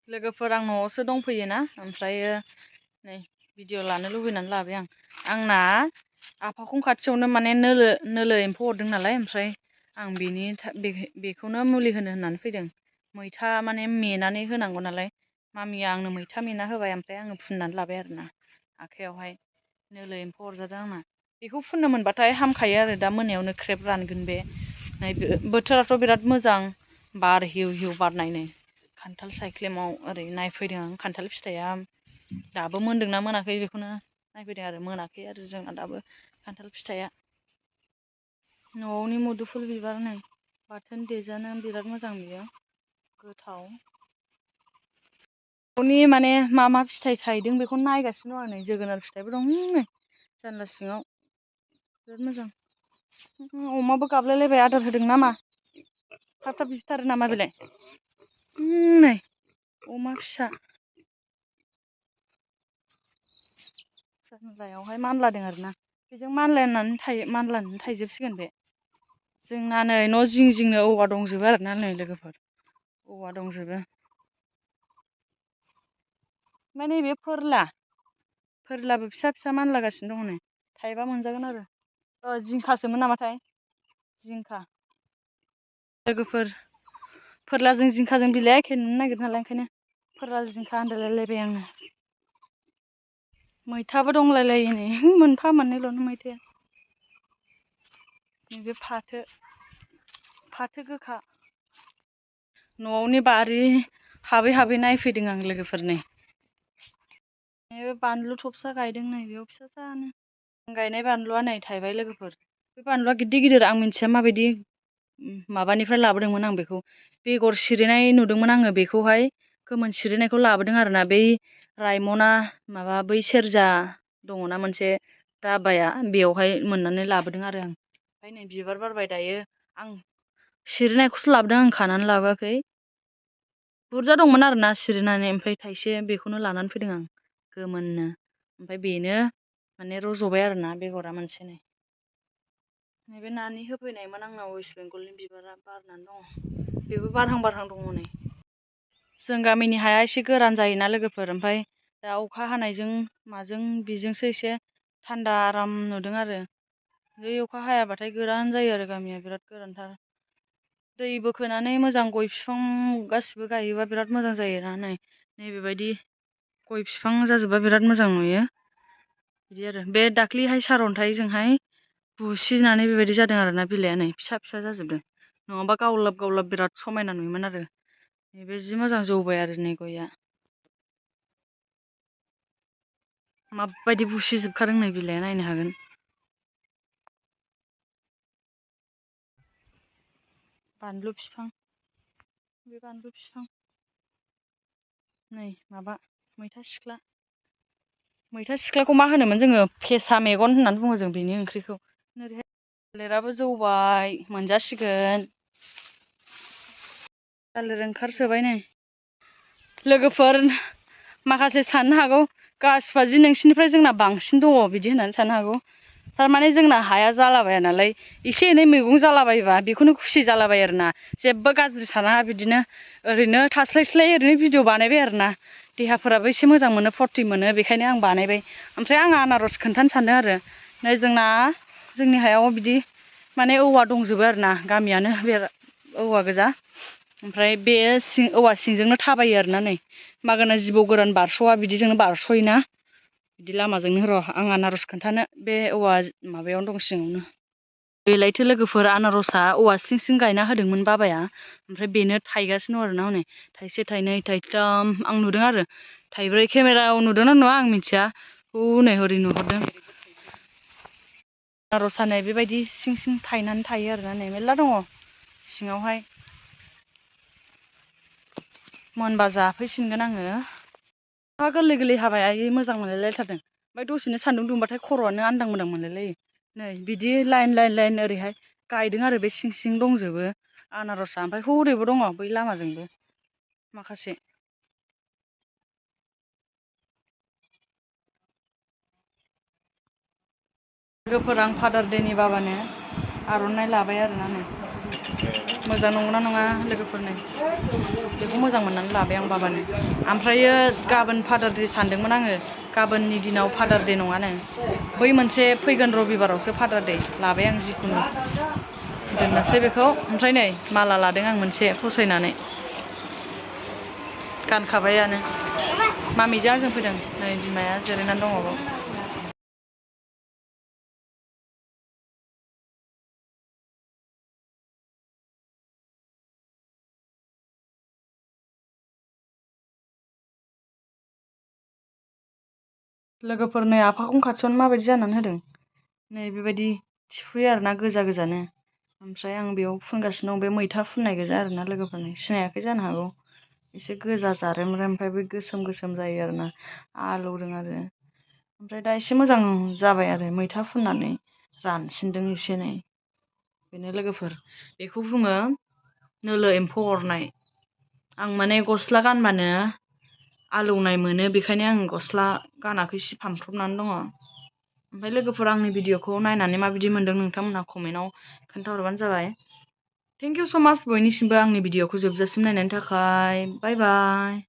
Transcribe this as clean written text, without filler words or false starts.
लोगोफोर आं न'आवसो दंफैयोना ओमफ्रायो नै भिडिअ लानो लुबैनानै लाबाय आंना आफाखं खाथियावनो माने नोलो एम्फौ अरदों नालाय ओमफ्राय आं बेखौनो मुलि होननानै फैदों। मैथा माने मेनानै होनांगौ नालाय मामिया आंनो मैथा मेना होबाय ओमफ्राय आङो फुननानै लाबाय आरोना आखाइयावहाय नोलो एम्फौ अरजादों आंना बेखौ फुननो मोनबाथाय हामखायो आरो दा मोनायावनो ख्रेब रानगोन बे बोथोराथ' बिराद मोजां बार हिउ हिउ बारनायनो खान्थाल सायख्लुमाव ओरै नायफैदों आं खान्थाल फिथाइया दाबो मोन्दोंना मोनाखै बेखौनो नायफैदों आरो मोनाखै आरो जोंना दाबो खान्थाल फिथाइया न'आवनि मुदुफुल बिबार नै बाथोन देजानो बिराद मोजां बियो गोथाव न'नि माने मा फिथाइ थायदों बेखौ नायगासिनो दं आं नै जोगोनार फिथाइबो दं नै जानला सिङाव बिराद मोजां अमाबो गाबलायलायबाय आदार होदों नामा थाब थाब बिसिथारो नामा बेलाय नै अमा फिसा जानलायावहाय मानलादों आरोना बेजों मानलानानै थाइजोबसिगोन बे जोंना नै न' जिं जिंनो औवा दंजोबो आरोना नै लोगोफोर औवा दंजोबो ओमफ्राय नैबे फोरलाबो फिसा फिसा मानलागासिनो दङ नै थाइबा मोनजागोन आरो जिंखासोमोन नामाथाय जिंखा लोगोफोर फोरलाजों जिंखाजों बिलाइआ एखे नुनो नागिरो नालाय ओंखायनो फोरला जिंखा आन्दायलायलायबाय आङो मैथाबो दंलायलायो नै मोनफा मोननैल'नो मैथाया नैबे फाथो गोखा न'आवनि बारि हाबै हाबै नायफैदों आं लोगोफोर नै बे बानलु थबसा गायदों नै बेयाव फिसा फिसानो गायनाय बानलुआ नै थाइबाय लोगोफोर बे बानलुआ गिदिर गिदिर आं मिन्थिया माबायदि माबानिफ्राय लाबोदोंमोन आं बेखौ बेगर सिरिनाय नुदोंमोन आङो बेखौहाय गोमोन सिरिनायखौ लाबोदों आरोना बै रायमना माबा बै सेरजा दङना मोनसे दाबाया बेयावहाय मोननानै लाबोदों आरो आं ओमफ्राय नै बिबार बारबाय दायो आं सिरिनायखौसो लाबोदों आं खानानै लाबोआखै बुरजा दंमोन आरोना सिरिनानै ओमफ्राय थाइसे बेखौनो लानानै फैदों आं गोमोननो ओमफ्राय बेनो माने रज'बाय आरोना बेगरा मोनसे नैबे नानि होफैनायमोन आंनाव वेस्ट बेंगलनि बिबारा बारनानै दङ बेबो बारहां बारहां दङ नै जों गामिनि हाया एसे गोरान जायोना लोगोफोर ओमफ्राय दा अखा हानायजों माजों बेजोंसो एसे थान्दा आराम नुदों आरो बै अखा हायाबाथाय गोरान जायो आरो गामिया बिराद गोरानथार दै बोखोनानै मोजां गय बिफां गासिबो गायोबा बिराद मोजां जायोना नैबेबायदि गय बिफां जाजोबबा बिराद मोजां नुयो बिदि आरो बे दाख्लिहाय सारअन्थाइजोंहाय बुसिनानै बेबायदि जादों आरोना बिलाइआ नै फिसा फिसा जाजोबदों नङाबा गावलाब गावलाब बिराद समायना नुयोमोन आरो नैबे जि मोजां जौबाय आरो नै गया माबायदि बुसिजोबखादों नै बिलाइआ नायनो हागोन बानलु बिफां बे बानलु बिफां नै माबा मैथा सिख्लाखौ मा होनोमोन जोङो फेसा मेगन होननानै बुङो जों बेनि ओंख्रिखौ ओरैहाय थालिराबो जौबाय मोनजासिगोन थालिर ओंखारसोबाय नै लोगोफोर माखासे साननो हागौ गासिबादि नोंसिनिफ्राय जोंना बांसिन दङ बिदि होननानै साननो हागौ थारमाने जोंना हाया जालाबाया नालाय एसे एनै मैगं जालाबायोबा बेखौनो खुसि जालाबायो आरोना जेबो गाज्रि सानाङा बिदिनो ओरैनो थास्लायस्लाय ओरैनो भिडिअ बानायबाय आरोना देहाफोराबो एसे मोजां मोनो फुरथि मोनो बेखायनो आं बानायबाय ओमफ्राय आं आनारस खोन्थानो सानदों आरो नै जोंनि हायाव बिदि माने औवा दंजोबो आरोना गामियानो बे औवा गोजा ओमफ्राय बे औवा सिंजोंनो थाबायो आरोना नै मागोना जिबौ गोरान बारस'वा बिदिजोंनो बारस'योना बिदि लामाजोंनो र' आं आनारस खोन्थानो बे औवा माबायावनो दं सिङावनो बेलायथो लोगोफोर आनारसआ औवा सिं सिं गायना होदोंमोन बाबाया ओमफ्राय बेनो थायगासिनो दं आरोना हनै थाइसे थाइनै थाइथाम आं नुदों आरो थाइब्रै केमेरायाव नुदोंना नुवा आं मिथिया हनै हरै नुहुरदों आनारसा नै बेबायदि सिं सिं थायनानै थायो आरोना नै मेरला दङ सिङावहाय मोनबा जाफैफिनगोन आङो अखा गोरलै गोरलै हाबाय आयै मोजां मोनलायलायथारदों ओमफ्राय दसेनो सान्दुं दुंबाथाय खर'आनो आनदां मोनदां मोनलायलायो नै बिदि लाइन लाइन लाइन ओरैहाय गायदों आरो बे सिं सिं दंजोबो आनारसआ ओमफ्राय हरैबो दङ बै लामाजोंबो माखासे लोगोफोर आं फादार देनि बाबानो आर'नाइ लाबाय आरोना नै मोजां नंगौना नङा लोगोफोरनो बेखौ मोजां मोननानै लाबाय आं बाबानो ओमफ्रायो गाबोन फादार दे सानदोंमोन आङो गाबोननि दिनाव फादार दे नङानो बै मोनसे फैगोन रबिबारावसो फादार दे लाबाय आं जिखुनु दोननोसै बेखौ ओमफ्राय नै माला लादों आं मोनसे फसायनानै गानखाबायानो मामिजों आंजों फैदों नै बिमाया जिरायनानै दङ बाव लोगोफोर नै आफाखौ खाथियावनो माबायदि जानानै होदों नै बेबायदि थिफुयो आरोना गोजा गोजानो ओमफ्राय आं बेयाव फुनगासिनो दं बे मैथा फुननाय गोजा आरोना लोगोफोरनि सिनायाखै जानो हागौ एसे गोजा जारेमरेम ओमफ्राय बे गोसोम गोसोम जायो आरोना आलौदों आरो ओमफ्राय दा एसे मोजां जाबाय आरो मैथा फुननानै रानसिनदों एसे नै बेनो लोगोफोर बेखौ बुङो नोलो एम्फौ अरनाय आं माने गस्ला गानबानो आलौनाय मोनो बेखायनो आं गस्ला गानाखै सि फानफ्रबनानै दङ ओमफ्राय लोगोफोर आंनि भिडिअखौ नायनानै माबायदि मोनदों नोंथांमोनहा कमेन्टआव खोन्थाहरबानो जाबाय थेंक इउ स' माच बयनिसिमबो आंनि भिडिअखौ जोबजासिम नायनायनि थाखाय बाय बाय